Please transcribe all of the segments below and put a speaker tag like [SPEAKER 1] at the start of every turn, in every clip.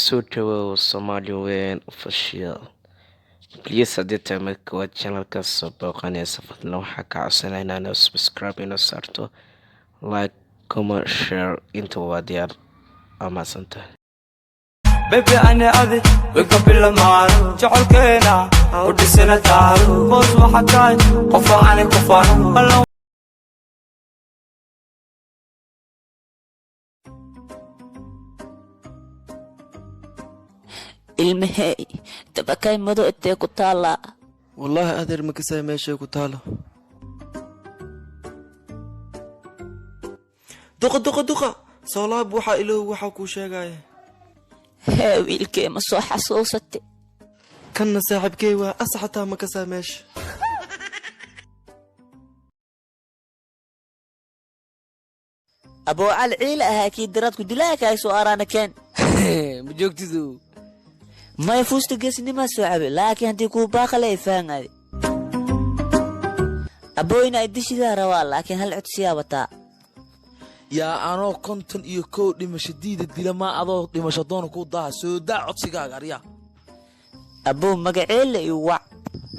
[SPEAKER 1] Kusoo dhawow Somali Weyn Official. Please, haddii tahay marka koowaad channelka soo booqanaysa, fadlan waxaa ka codsanaya inaad subscribe inoo saarto, like, comment, share inta waa diyaar. Waa mahadsantahay.
[SPEAKER 2] Baby, ani adi way ka bilamaan jecelkeena u dhisina taaro boos. Waxa tahay qof ani ku faano.
[SPEAKER 3] Ilmahey, tabakay mado intee ku taallaa?
[SPEAKER 4] Wallaahi adeer, ma kasay meeshay ku taalo. Duqa, duqa, duqa, soolaab waxaa ilow waxaa kuu sheegaya.
[SPEAKER 3] Hee wiilkee, ma soo xasuusate?
[SPEAKER 4] Kanna saaxiibkey waa asa, xataa ma kasaa meesha.
[SPEAKER 3] Aboo cali ciila ahaa kii daraadku dilaha soo araana keen.
[SPEAKER 5] Ma joogtidu?
[SPEAKER 3] Maya, fuusta geesnimaa soo cabe, laakiin haddii kuu baaqale ay fahangaade. Abooyna ay dishidaa rabaa, laakiin hal codsiyaa wataa.
[SPEAKER 5] Yaa anoo 51 dhimasho diida dila maa adoo dhimasho doona kuu daaha? Soo daa codsigaaga, aryaa.
[SPEAKER 3] Abow, magaceela iyo wac.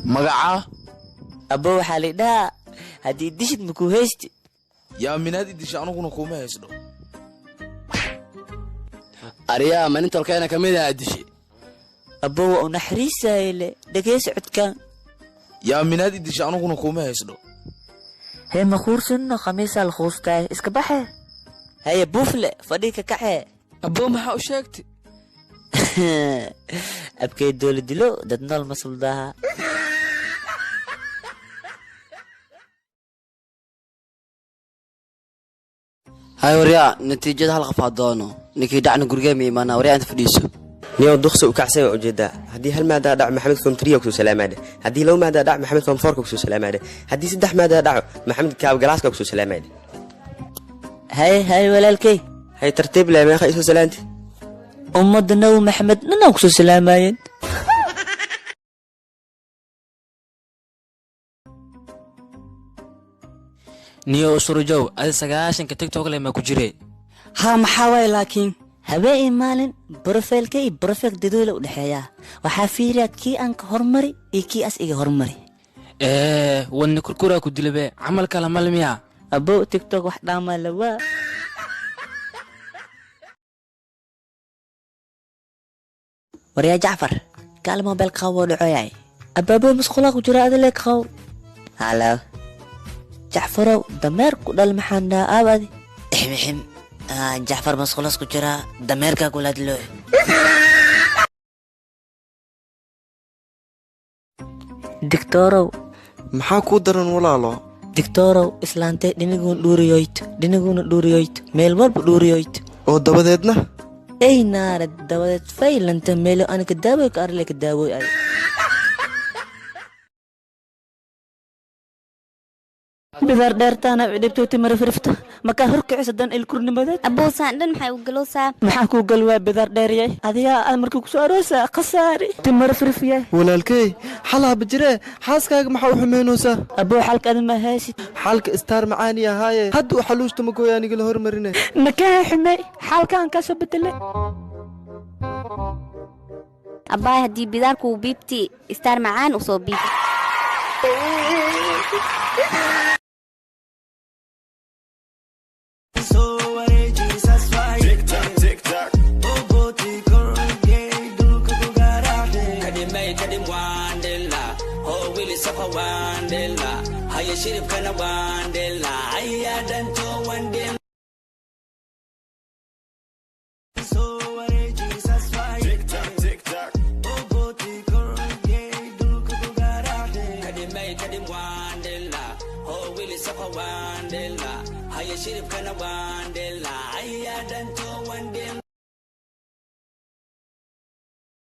[SPEAKER 5] Magacaa?
[SPEAKER 3] Abow, waxaa lidhahaa haddii dishid makuu haysti.
[SPEAKER 5] Yaa minaad i disha anuguna kuuma haysdho.
[SPEAKER 6] Aryaa, ma nin tolkeena ka mid ah dishe?
[SPEAKER 3] Abow, waa u naxariisaayele, dhegaysa codkaan.
[SPEAKER 5] Yaa minaad i disha anuguna kuuma haysdho.
[SPEAKER 3] Hee, makuursanno, khamiisaa la khuustaay, iska baxe. Haye buufle, fadhii ka kaxee.
[SPEAKER 5] Aboo, maxaa u sheegtay?
[SPEAKER 3] Abkay doola dilo dad nool ma suldaaha.
[SPEAKER 6] Hay waryaa, natiijada hal qof haa doono, ninkii dhacna gurigee ma imaanaa? Waryaa, inta fadhiiso.
[SPEAKER 7] Niyow, duqsi u kacsan waa ujeedaa. Haddii hal maadaa dhaco, Maxamed form three kusoo salaamaadhe. Haddii laba maadaa dhaco, Maxamed form fourka kusoo salaamaadhe. Haddii saddex maadaa dhaco, Maxamed kaabgalaaska kusoo salaamaadhe.
[SPEAKER 3] Haye haye, walaalkey.
[SPEAKER 7] Hay, tartiib leh, meeqa isoo salaanti?
[SPEAKER 3] Ummadda Nabi Maxamed dhanaa kusoo salaamayeen.
[SPEAKER 8] Niyo usurujow, adi 90-ka TikTok le ma ku jire?
[SPEAKER 9] Haa, maxaa waaye laakiin?
[SPEAKER 3] Habeen iyo maalin profile-ka iyo profile dadoola u dhexeeyaa. Waxaa fiiriyaa kii aan ka hormari iyo kii as iga hormari.
[SPEAKER 8] Ee wadni kurkuraa ku dilabe, camal kale mal miya?
[SPEAKER 3] Abow, TikTok wax dhaamaa lawaa. Waryaa Jacfar, kaal, mobile qabo dhacoyaay. Abaabo, musqulaa ku jira, adile qabo. Halo Jacfarow, dameer ku dhal, maxaan dhahaa aabadi ixmixim. Jacfar masqulas ku jiraa, dameerkaa kula hadlooy. Digtoorow.
[SPEAKER 4] Maxaa kuu daran, walaalo?
[SPEAKER 3] Digtoorow, islaantee dhiniguun dhuuriyoyt, dhiniguuna dhuuriyoyt, meel walba dhuuriyoyt.
[SPEAKER 4] Oo dabadeedna?
[SPEAKER 3] Ey naare, dabadeed faylanta meelo ani ka daawoy ka arle ka daawoy ay. Bidaar dheertaana dhibtooti marafirifta makaa horkicisa dan ilkurnimadeed.
[SPEAKER 10] Aboosaan dhan maxay u galoosaa?
[SPEAKER 3] Maxaa kuu galwaa? Bidaar dheeryay adigaa aad markii kusoo aroosaa khasaari timarafirifyay.
[SPEAKER 4] Walaalkey, xalaaba jiree, xaaskaaga maxaa u xumaynaysaa?
[SPEAKER 3] Aboo, xalka adi ma haysid.
[SPEAKER 4] Xalka istaar macaani ahaaye, hadda u xaluushta magooy anigala hormarine.
[SPEAKER 3] Makaa xumey, xalkaan kaa soo bedelay.
[SPEAKER 10] Abbaay, haddii bidaarkuu biibti, istaar macaan u soo biib.